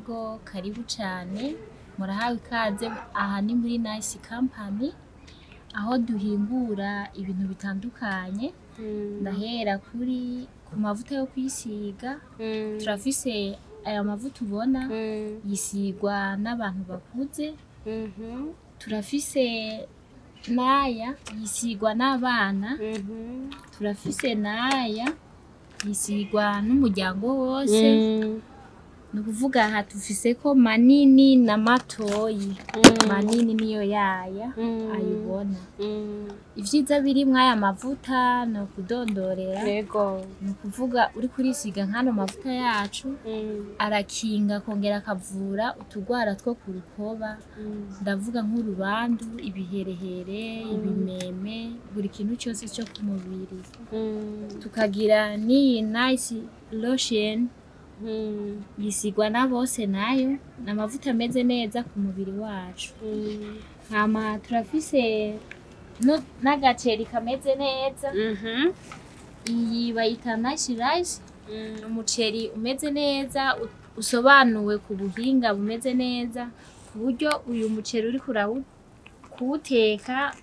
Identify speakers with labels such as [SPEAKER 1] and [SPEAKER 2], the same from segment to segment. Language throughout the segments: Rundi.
[SPEAKER 1] Ego, karibu cane, murahawe ikaze. Aha ni muri Nice Company, aho duhingura ibintu bitandukanye. Ndahera kuri ku mavuta yo kwisiga. Turafise aya mavuta ubona, yisigwa n'abantu bakuze. Turafise n'aya yisigwa n'abana. Turafise n'aya yisigwa n'umuryango wose. Ni ukuvuga aha tufiseko manini na matoyi. Manini niyo yaya ayibona. Ivyiza birimwo aya mavuta ni ukudondorera. Ni ukuvuga uriko urisiga nk'ano mavuta yacu, arakinga akongera akavura utugwara two ku rukoba. Ndavuga nk'urubandu, ibiherehere, ibimeme, buri kintu cose co ku mubiri. Tukagira n'iyi Nice Lotion, yisigwa na bose nayo, ni amavuta ameze neza ku mubiri wacu. Hama turafise n'agaceri kameze neza. Iyi bayita Nice Rice, ni umuceri umeze neza, usobanuwe ku buhinga bumeze neza, ku buryo uyu muceri uriko kuwuteka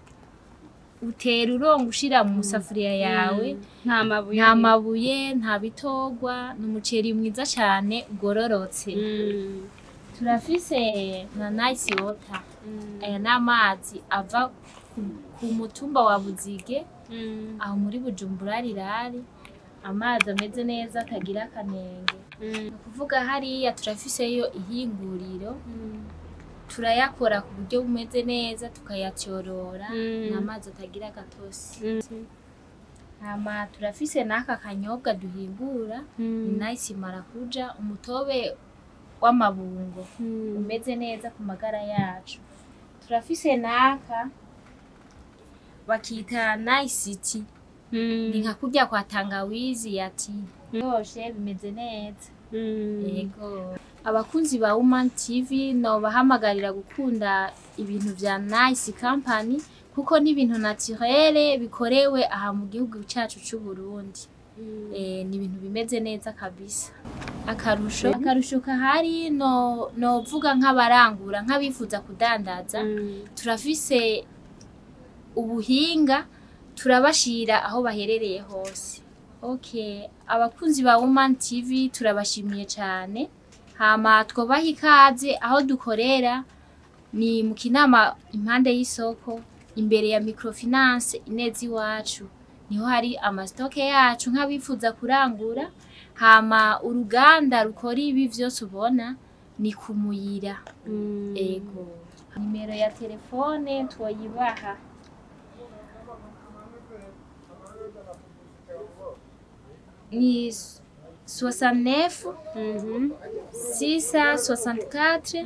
[SPEAKER 1] utera uronga ushira mu safuriya yawe.
[SPEAKER 2] Nta mabuye.
[SPEAKER 1] Nta mabuye, nta bitorwa, ni umuceri mwiza cane ugororotse. Turafise na Nice Water. Aya ni amazi ava ku mutumba wa Buzige, aho muri Bujumbura rirari, amazi ameze neza atagira akanenge. Ni ukuvuga hariya turafiseyo ihinguriro, turayakora ku buryo bumeze neza, tukayatyorora. Ni amazi atagira agatosi. Hama turafise n'aka kanyobwa duhingura, ni Nice Marakuja, umutobe w'amabungo umeze neza ku magara yacu. Turafise n'aka bakita Nice Tea, ni nka kurya kwa tangawizi ya tea, ryoshe, bimeze neza. Yego, abakunzi ba Woman TV, nobahamagarira gukunda ibintu vya Nice Company, kuko ni ibintu naturel bikorewe aha mu gihugu cacu c'u Burundi. Ni ibintu bimeze neza kabisa. Akarusho kahari, novuga nk'abarangura, nk'abifuza kudandaza, turafise ubuhinga, turabashira aho baherereye hose. Okay, abakunzi ba Woman TV, turabashimiye cane. Hama twobaha ikaze. Aho dukorera ni mu Kinama, impande y'isoko, imbere ya microfinance Ineza Iwacu, niho hari ama stock yacu nk'abifuza kurangura. Hama uruganda rukora ibi vyose ubona ni ku Muyira. Ego, nimero ya telefone twoyibaha, ni 69 664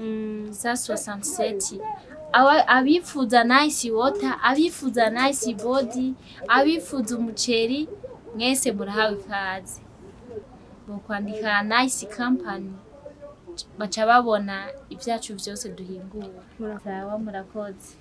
[SPEAKER 1] 167. Abifuza Nice Water, abifuza Nice Body, abifuza umuceri, mwese murahawe ikaze. Bokwandika Nice Company, baca babona ibyacu vyose duhingura. Sawa, murakoze.